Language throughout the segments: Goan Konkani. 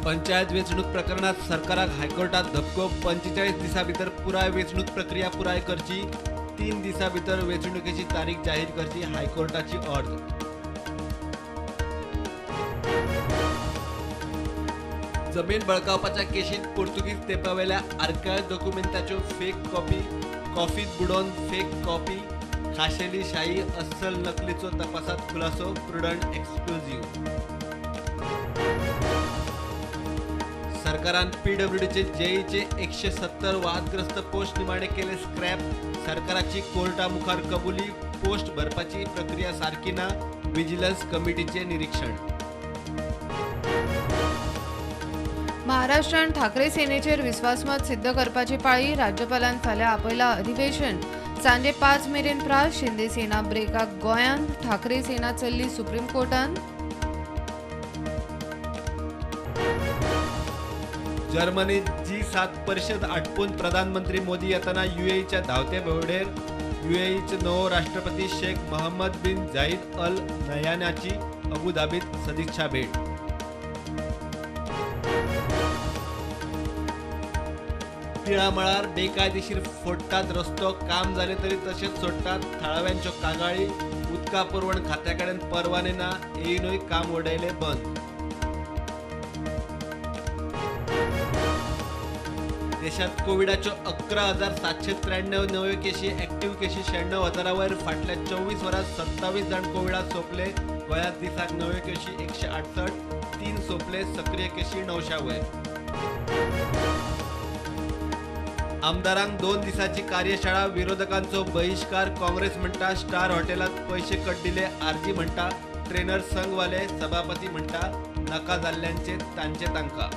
पंचायत वेंचणूक प्रकरणात सरकाराक हायकोर्टात धपको. 45 दिसां भितर पुराय वेंचणूक प्रक्रिया पुराय करची. 3 दिसां भितर वेंचणुकेची तारीख जाहीर करची हायकोर्टाची अर्ज. जमीन बळकावपाच्या केशीत पोर्तुगीज तेंपावेल्या आर्कायव दोकुमेंताच्यो फेक कॉपी, कॉफीत बुडोवन फेक कॉपी, खाशेली शाही अस्सल नकलीचो तपासात खुलासो. Prudent exclusive. सरकारान पीडब्ल्यूडीचे जेईचे 170 वादग्रस्त पोस्ट निमाणे केले स्क्रॅप. सरकाराची कोर्टा मुखार कबुली. पोस्ट भरपाची प्रक्रिया सारकी ना. विजिलन्स कमिटीचे निरीक्षण. महाराष्ट्रान ठाकरे सेनेचेर विस्वासमत सिद्ध करपाची पाळी. राज्यपालान फाल्यां आपयला अधिवेशन. सांजे 5 मेरेन प्रास. शिंदे सेना ब्रेकाक गोंयांत, ठाकरे सेना चल्ली सुप्रीम कोर्टान. जर्मनीत G7 परिषद आटपून प्रधानमंत्री मोदी येताना युएईच्या धावते भोंवडेर. युएईचे नवो राष्ट्रपती शेख मोहम्मद बिन जायद अल नह्यानाची अबुधाबीत सदिच्छा भेट. तिळामळार बेकायदेशीर फोडटात रस्तो. काम जालें तरी तशेंच सोडटात. थळाव्यांच्यो कागाळी. उदका पुरवण खात्या कडेन परवाने ना. येयनूय काम उडयलें बंद. देशात कोविडाच्यो 11,793 नव्यो केशी. ऍक्टिव्ह केशी 96,000 वयर. फाटल्या 24 वरांत 27 जाण कोविडात सोंपले. गोंयांत दिसाक नव्यो केशी 168, 3 सोंपले. सक्रीय केशी 900 वयर. आमदारांक 2 दिसांची कार्यशाळा. विरोधकांचो बहिश्कार. काँग्रेस म्हणटा स्टार हॉटेलात पैशे कड्डिले. आरजी म्हणटा ट्रेनर संघवाले. सभापती म्हणटा नाका जाल्ल्यांचे तांचे तांकां.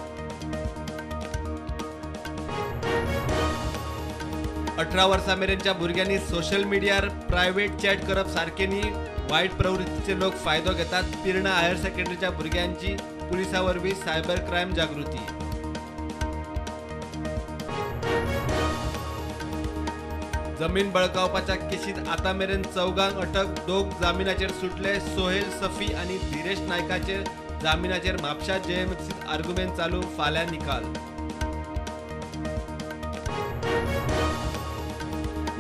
18 वर्सां मेरेनच्या भुरग्यांनी सोशल मिडियार प्रायव्हेट चॅट करप सारकें न्ही. वायट प्रवृत्तीचे लोक फायदो घेतात. पिर्णा हायर सेकंडरीच्या भुरग्यांची पुलिसां वरवीं सायबर क्रायम जागृती. जमीन बळकावपाच्या केशीत आतां मेरेन 4 अटक. 2 जामिनाचेर सुटले. सोहेल सफी आनी धीरेश नायकाचेर जामिनाचेर म्हापशा जेएमएफसीत आर्ग्युमेंट चालू. फाल्यां निकाल.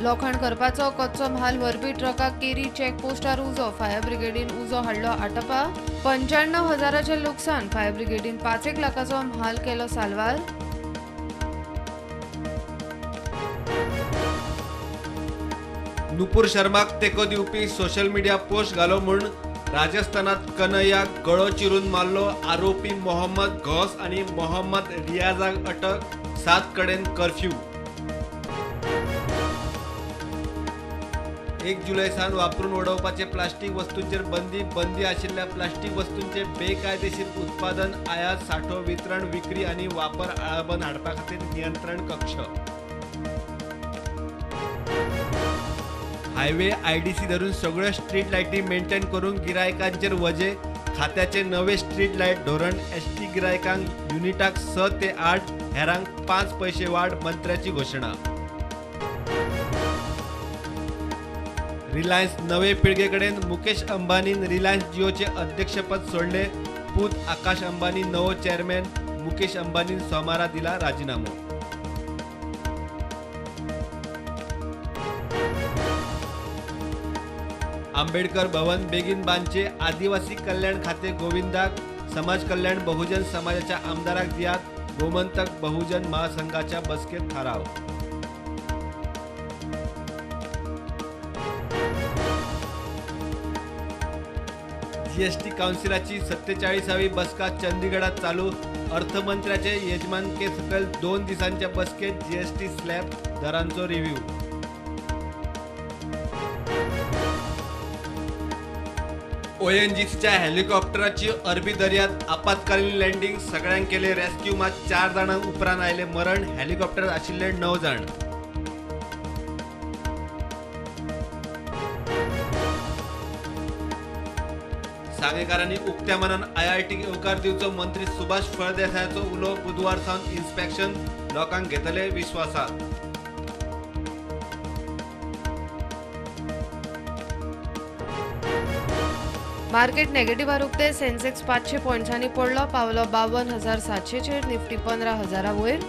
लोखण करपाचो कच्चो म्हाल व्हरपी ट्रकाक केरी चेक पोस्टार उजो. फायर ब्रिगेडीन उजो हाडलो आटपा. 95,000चें लुकसाण. फायर ब्रिगेडीन 5 लाखाचो म्हाल केलो साल्वार. नुपूर शर्माक तेंको दिवपी सोशल मिडिया पोस्ट घालो म्हूण राजस्थानात कन्हैयाक गळो चिरून मारलो. आरोपी मोहम्मद घौस आनी मोहम्मद रियाजाक अटक. 7 कडेन कर्फ्यू. 1 जुलय सावन वापरून उडोवपाचे प्लास्टीक वस्तूंचेर बंदी. बंदी आशिल्ल्या प्लास्टीक वस्तूंचे बेकायदेशीर उत्पादन, आयात, सांठो, वितरण, विक्री आनी वापर आळाबंद हाडपा खातीर नियंत्रण कक्ष. हायवे आयडीसी धरून सगळ्यो स्ट्रीट लायटी मेंटेन करूंक गिरायकांचेर वजे. खात्याचे नवे स्ट्रीट लायट धोरण. एसटी गिरायकांक युनिटाक 6 ते 8, हेरांक 5 पैशे वाड. मंत्र्याची घोशणा. रिलायन्स नवे पिळगे कडेन. मुकेश अंबानीन रिलायन्स जिओचे अध्यक्षपद सोडले. पूत आकाश अंबानी नवो चेअरमॅन. मुकेश अंबानीन सोमारा दिला राजीनामो. आंबेडकर भवन बेगीन बांदचे. आदिवासी कल्याण खाते गोविंदाक. समाज कल्याण बहुजन समाजाच्या आमदाराक दियात. गोमंतक बहुजन महासंघाच्या बसकेत थाराव. जीएसटी काउन्सिलाची 47वी बसका चंदीगडात चालू. अर्थमंत्र्याचे यजमानके सकयल 2 दिसांच्या बसकेत जीएसटी स्लॅब दरांचो रिव्ह्यू. ओएनजीसीच्या हेलिकॉप्टराची अरबी दर्यात आपत्कालीन लँडिंग. सगळ्यांक केले रेस्क्यू. मात 4 जाणांक उपरांत आयले मरण. हेलिकॉप्टर आशिल्ले 9 जाण. सांगेकारांनी उक्त्या मनान आयआयटीक येवकार दिवचो. मंत्री सुभाष फळदेसायाचो उलो. बुधवार सावन इन्स्पेक्शन. लोकांक घेतले विस्वासात. मार्केट नेगेटिव्हार उक्ते. सेन्सेक्स 500 पॉयंट्सांनी पडलो, पावलो 52,700चेर. निफ्टी 15,000 वयर.